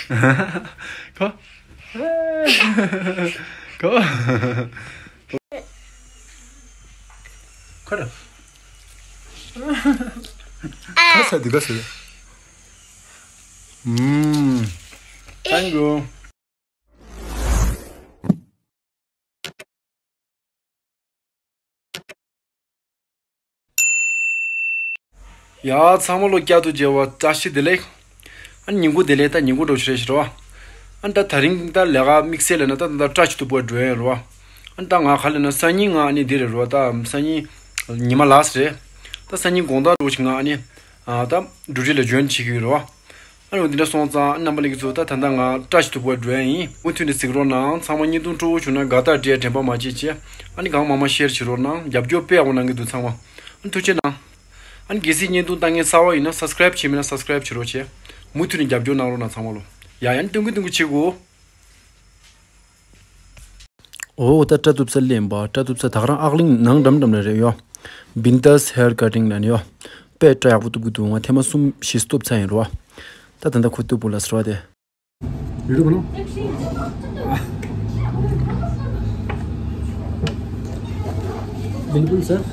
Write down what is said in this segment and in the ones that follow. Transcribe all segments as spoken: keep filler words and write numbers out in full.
ཁོ། ཁོ། ཁོ་ར། ཁ་ས་དི་ག་ས། ཨུམ། Thank you. ཡ། ཚང་མ་ལོ་བསྐྱར་དུ་མཇལ་བ་བཀྲ་ཤིས་བདེ་ལེགས། ཨ་ནི་ཉིན་གུང་བདེ་ལེགས། ད་ཉིན་གུང་འགྲོ་ཆེ་རེད་ཤག་རོ། ཨ་ནི་ད་ད་རིང་ད་ལས་ཀ་དམིགས་བསལ་ལས་ན་ད་ད་བཀྲ་ཤིས་སྟུག་པོ་འགྲོ་ཡ་ཡིན་རོ། ཨ་ནི་ད་ང་ག་ལས་ན་སང་ཉིན་ང་ཨ་ནི་འདི་རེད་རོ། ད་སང་ཉིན་ཉི་མ་ལ་སི་རེད། ད་སང་ཉིན་དགོང་དག་འགྲོ་ཆེ་ང་ཨ་ནི། ཨ་ད་ཌིའུ་ཊི་ལ་ཇོ་ཡིན་བྱེད་ཀྱི་ཡོད་རོ། ཨ་ནི་འོ་འདི་འདྲ་སོང་ཙང་རྣམ་པ་ལྷན་རྒྱས་ཚོ། ད་ད་ལྟ་ང་བཀྲ་ཤིས་སྟུག་པོ་འགྲོ་ཡ་ཡིན། མུ་མཐུད་ནས་གཟིགས་རོགས་གནང་། ཚང་མ་བརྙན་ཐུང་སྤྲོ་བོ་བྱུང་ན་དགའ་རྟགས་སྤྲད། དྲན་པ་མ་བརྗེད་བྱས། ཨ་ནི་གང་མང་མང་ཤེར་བྱེད་རོགས་གནང་། རྒྱབ་སྐྱོར་དཔེ་ཡག་པོ་གནང་གི་འདུག་ཚང་མ། ཨ་ནི་ཐུགས་རྗེ་གནང་། ཨ་ནི་གལ་སྲིད་བརྙན་ཐུང་ལྟ་མཁན་གསར་པ་ཡིན་ན་སབ་སི་ཀ་རེབ་བྱས་མེད་ན་སབ་སི་ཀ་རེབ་བྱེད་རོགས་བྱས། མུ་མཐུད་ནས་རྒྱབ་སྐྱོར་གནང་རོགས་གནང་ཚང་མ་ལོ། ཡ་ཡ། ཨ་ནི་སྟོན་གི་སྟོན་གི་བྱེད་དགོས། འོ་ད་སྐྲ་གཏུབ་ས་སླེབས་པ། སྐྲ་གཏུབ་ས་ད་ག་རང་ཨག་གླིང་ནང་འགྲམ་འགྲམ་ལ་རེད་ཡོ། Bintas Hair Cutting ལ་ནི་ཡོ། དཔེ་སྐྲ་ཡག་པོ་གཏུབ་ཀྱི་འདུག་ང་ཐེངས་མ་གསུམ་བཞི་གཏུབ་ཚར་ཡིན་རོ། ད་ད་ལྟ་ཁོ་གཏུབ་པོ་ལ་ཟེར་བ་དེ། बिल्कुल sir.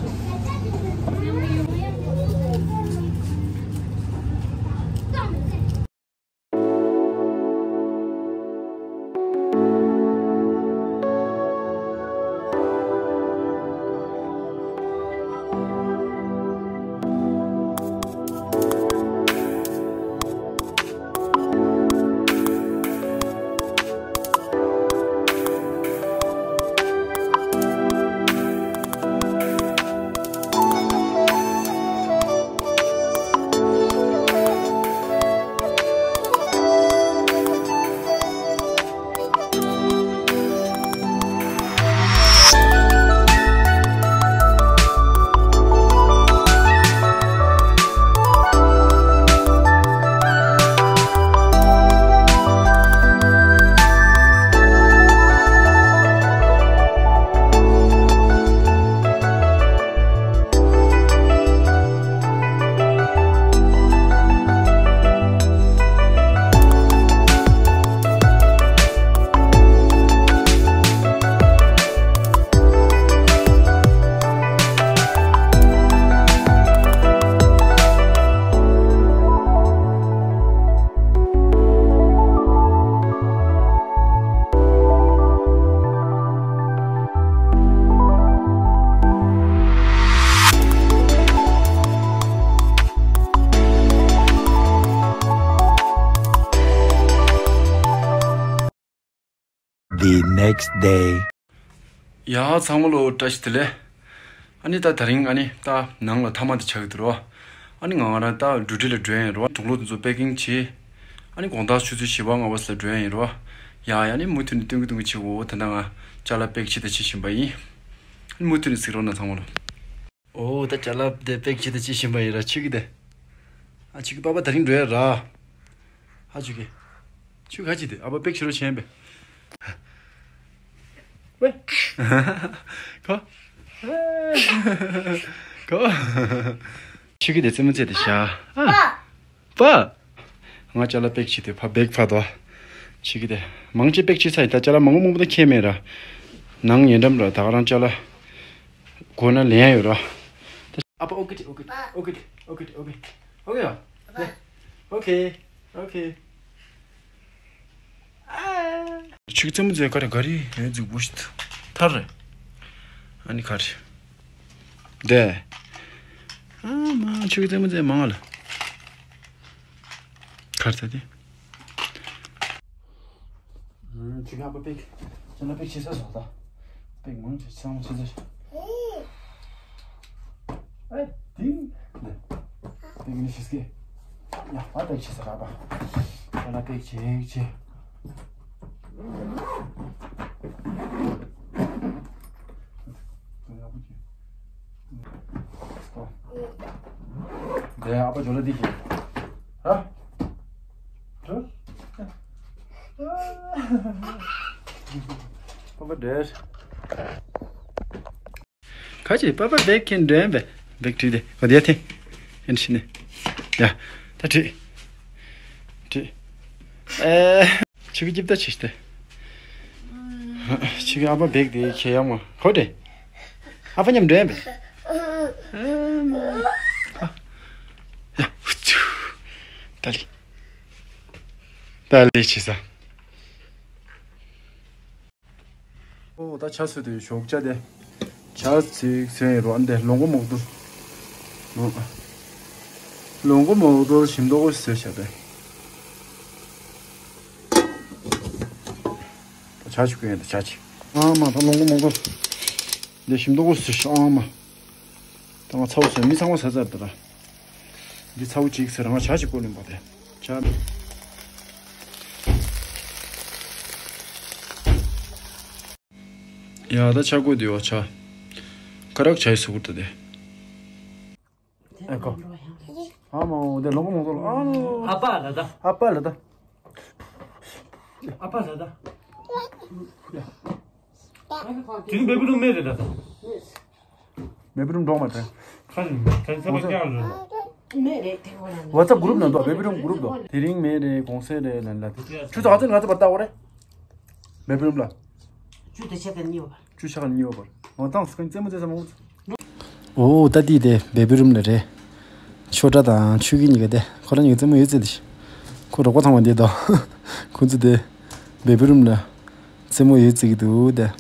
The next day. ཡ་ཚང་མ་ལོ་བཀྲ་ཤིས་བདེ་ལེགས། ཨ་ནི་ད་ད་རིང་ཨ་ནི་ད་ནང་ལ་མཐའ་མ་དེ་ཆགས་ཀྱི་འདུག་རོ། ཨ་ནི་ང་ང་རང་ད་ཌིའུ་ཊི་ལ་འགྲོ་ཡ་ཡིན་རོ། དུག་ལོག་དེ་ཚོ་པེ་ཀིང་བྱེད། ཨ་ནི་དགོང་དག་ཆུ་ཚོད་བཞི་པ་ལྔ་པ་ཙམ་ལ་འགྲོ་ཡ་ཡིན་རོ། ཡ་ཡ། ཨ་ནི་མུ་མཐུད་ནས་སྟོན་གི་སྟོན་གི་བྱེད་གོ། ད་ལྟ་ང་ཅ་ལག་པེག་བྱེད་དང་བྱེད་བཞིན་པ་ཡིན། ཨ་ནི་མུ་མཐུད་ནས་གཟིགས་རོགས་གནང་ཚང་མ་ལོ། འོ་ད་ཅ་ལག་དེ་པེག་བྱེད་དང་བྱེད་བཞིན་པ་ཡིན་ར། ཆུ་གི་དེ། ཨ་ཆུ་གི་པ་པ་ད་རིང་འགྲོ་ཡ་ར། ཨ་ཆུ་གི། ཆུ་ག་ཅི་དེ། ཨ་པ་པེག་བྱེད་རོགས་བྱེད་པས། ཝེ། ཁོ། ཁོ། ཆུ་གི་དེ་རྩེད་མོ་རྩེ་དེ་ཤ། ཨ། པ། ང་ཅ་ལག་པེག་བྱེད་དེ་ཕ་བེག་ཕ་དོ། ཆུ་གི་དེ། མང་ཆེ་པེག་བྱེད་ཚར་ཡིན། ད་ཅ་ལག་མང་པོ་མང་པོ་ད་ཁྱེར་མེད་ར། ནང་ཉེ་འགྲམ་ར། ད་ག་རང་ཅ་ལག་དགོས་ན་ལེན་ཡ་ཡོད་ར། ཨ་པ་ཨོ་ཀེ་ཨོ་ཀེ་ཨོ་ཀེ་ཨོ་ཀེ་ཨོ་ཀེ་ཨོ་ཀེ་ཨོ་ཀེ་ཨོ་ཀེ། ཆུ་རྩེད་མོ་རྩེ་ག་རེ་ག་རེ་ཡོད་རྫིག་པོ་ཞིག་ཐར་རེད། ཨ་ནི་ག་རེ། དེ། ཨ་མ་ཆུ་རྩེད་མོ་རྩེ་མང་ལ། ག་རེ་ད་དེ། ཆུ་ཡག་པོ་པེག་ཅ་ལག་པེག་བྱེད་ས་སོང་ད། པེག་མང་ཆེ་ཚང་མ་བྱེད་ས། ཨེ། དིང་། འདི། པེག་ནི་ཤེས་ཀྱི། ཡ། ཨ་པེག་བྱེད་ས་ར་པ། ཨ་ན་པེག་བྱེད་བྱེད། འདི་ཨ་པ་ཇོ་ལ་འདི་བྱེད། ར། ཇོ། པ་པ་འདྲེ། ཁ་ཅིག་པ་པ་བེག་ཁེན་འདྲེན་བེ། བེག་བྲིས་ཏེ་ག་དེ་ཐེ། ཨེན་ཤི་ནེ། ཡ། ད་བྲིས། བྲིས། ཨེ། ཆུ་གི་ཅིབ་ད་ཆེ་སྟེ། ཆུ་གི་ཨ་ཕ་བེག་དེ་ཁྱེད་ཡག་མོ་ཧོ་དེ། ཨ་ཕ་མཉམ་འགྲོ་ཡ་མེད། ཡ་ཧུ་ཆུ། ད་ལི། ད་ལི་ཆེ་ས། ཨོ་ད་ཆ་སུ་དེ་ཞོགས་ཇ་དེ། ཇ་ཚིག་ཟོས་ཡིན་རོ་ཨ་འདི་ལོ་མགོ་མོག་ཏུ། ལོ་མགོ་མོག་ཏུ་ཞིམ་མདོག་བཟོས་བྱ་དེ། ཇ་ཅིག་གོན་ཡིན་ད་ཇ་ཅིག་ཨ་མ་ད་ལོ་མགོ་མོག་ཏུ། འདི་ཞིམ་མདོག་བཟོས་ཤ་ཨ་མ། ད་ང་ཚ་བོ་ཟོས་མི་ཚང་མ་ཟ་ཚར་ད་ར། འདི་ཚ་བོ་ཅིག་ཟེར་ང་ཇ་ཅིག་བསྐོལ་ལེན་པ་དེ། ཇ། ཡ་ད་ཆ་གོ་དེ་བ་ཆ། ཀ་རག་ཆ་ཡི་སུ་གུར་ད་དེ། ཨེ་ཀོ། ཨ་མ་འོ་དེ་ལོ་མགོ་མོག་ཏུ་ཨ། ཨ་ཕ་ལ་ད། ཨ་ཕ་ལ་ད། ཨ་ཕ་ལ་ད། དེ་རིང་བེ་བི་རུམ་མེད་རེད་ད། བེ་བི་རུམ་འགྲོ་མ་དྲན། ཁ་ཁ་ཁ་ཁ་ཀྱང་རེད། མེད་རེད་དེ་གོ་ལ། ཝ་ཙབ་གུ་རུབ་ནང་དུ་བེ་བི་རུམ་གུ་རུབ་དུ་དེ་རིང་མེད་རེད་གོང་སེ་རེད་ལན་ལ། ཆུ་ཚོད་ག་ཚོད་ང་ཚོ་བར་ལྟ་བ་རེད། བེ་བི་རུམ་ལ། ཆུ་དེ་ཆ་ག་གཉིས་བ་བར། ཆུ་ཤ་ཁ་གཉིས་བ་བར། ངོ་ཐང་སི་ཀན་རྩེད་མོ་རྩེ་ས་མང་པོ། ཨོ་ད་ཏི་དེ་བེ་བི་རུམ་ལ་རེད། ཆོས་གྲྭ་དང་ཆོས་སྐྱིད་གཉིས་ཀ་དེ་ཁོ་རང་གཉིས་ཀ་རྩེད་མོ་ཡོད་རྩེད་དེ། ཁོ་རོགས་པ་ཚང་མ་འདི་དང་། ཁོ་ཚོ་དེ་བེ་བི་རུམ་ལ་རྩེད་མོ་ཡོད་རྩེད་ཀྱི་འདུག་དེ།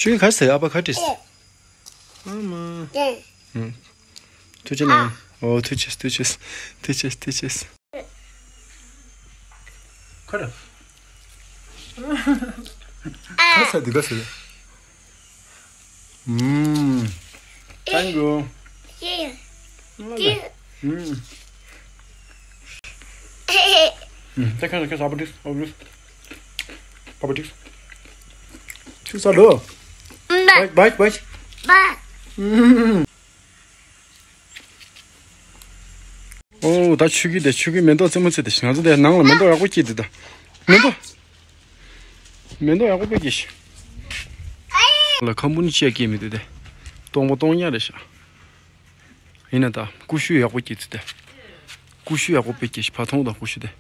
ཁྱོད་ག་ཟེར་ཨ་ཕ་ག་བྲིས། ཨ་མ། ཐུགས་རྗེ་གནང་། ཨོ་ཐུགས་རྗེ་ཆེ་ཐུགས་རྗེ་ཆེ་ཐུགས་རྗེ་ཆེ་ཐུགས་རྗེ་ཆེ། ཁ་ར། ག་ཟེར་འདི་ག་ཟེར། ཨུམ། Thank you. ཨུམ། ཨུམ། ད་ཁ་ཁ་ཨ་ཕ་འགྲིག་ཨ་ཕ་འགྲིག་ཨ་ཕ་འགྲིག་ཆུ་ས་ལོ། བའི་བའི་བའི། ཨུམ། ཨོ་ད་ཆུ་གི་དེ་ཆུ་གི་མེ་ཏོག་རྩེད་མོ་རྩེ་དེ་ང་ཚོ་དེ་ནང་ལ་མེ་ཏོག་ཡག་པོ་སྐྱེས་འདུག་ད། མེ་ཏོག་མེ་ཏོག་ཡག་པོ་དཔེ་སྐྱེས་ཤག་ལ་ཁམ་བུ་ནི་ཅི་ཡ་སྐྱེས་མི་འདུག་དེ། སྟོང་པ་སྟོང་ཉག་རེད་ཤག་ཡིན་ན་ད་ཀུ་ཤུ་ཡག་པོ་སྐྱེས་ཚུལ་དེ། ཀུ་ཤུ་ཡག་པོ་དཔེ་སྐྱེས་ཤག་ཕ་ཐོང་དང་ཀུ་ཤུ་དེ།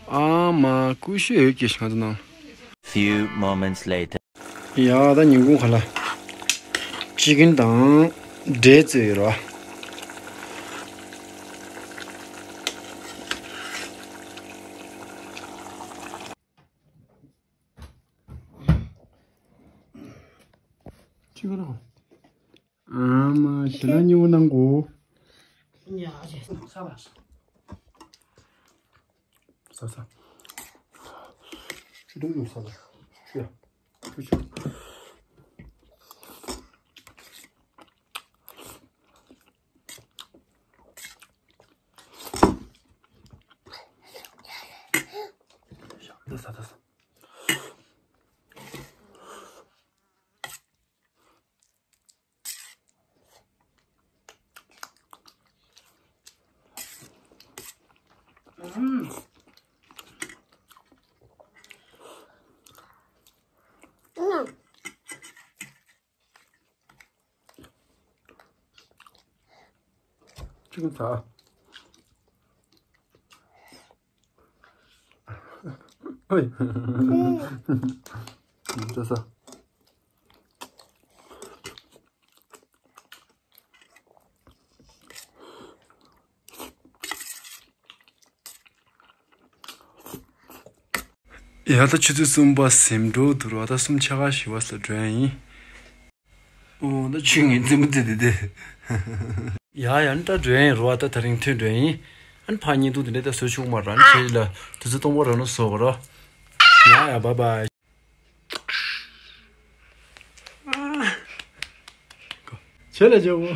ཨ་མ་ཀུ་ཤུ་ཡོད་སྐྱེས་ཤག་ང་ཚོ་ནང་། Few moments later. ཡ་ད་ཉིན་གུང་ཁ་ལ་ཅི་ཀིན་དང་འབྲས་བཙོས་ཡོད་ར། ཅི་ཀིན་དང་། ཨ་མ་ཞི་ལ་ཉིའུ་ནང་གོ། ཡ་རེད་ས་བ། ས་ས། ཆུ་དུང་ཡོད་ས་ལ། ཆུ་ཡ། ཆུ་ཆུ། ད་ས་ད་ས། ཅིག་ཚ། ཨོའི། ཚ་ས། ཡ་ད་ཆུ་ཚོད་གསུམ་པ་ཟིན་འགྲོ་འདུག་ར། ད་གསུམ་ཆ་ག་བཞི་བ་ས་འགྲོ་ཡ་ཡིན། ཨོ་ད་ཆུ་ངན་རྩེད་མོ་རྩེ་དེ་དེ། ཡ་ཡ་ནི་ད་འགྲོ་ཡ་ཡིན་ར། ད་ད་རིང་ཐོན་འགྲོ་ཡ་ཡིན། ཨ་ནི་ཕ་གཉིད་འདུག་དེ་འདྲ་ད་བཟོ་ཆོག་མ་ར། ཨ་ནི་ཁྱེད་ལ་དུས་ཚོད་སྟོང་པ་ར་ནོ་བཟོ་བ་ར། ཡ་ཡ་བཱའི་བཱའི། ཁྱེད་ལ་བྱེད་འོ།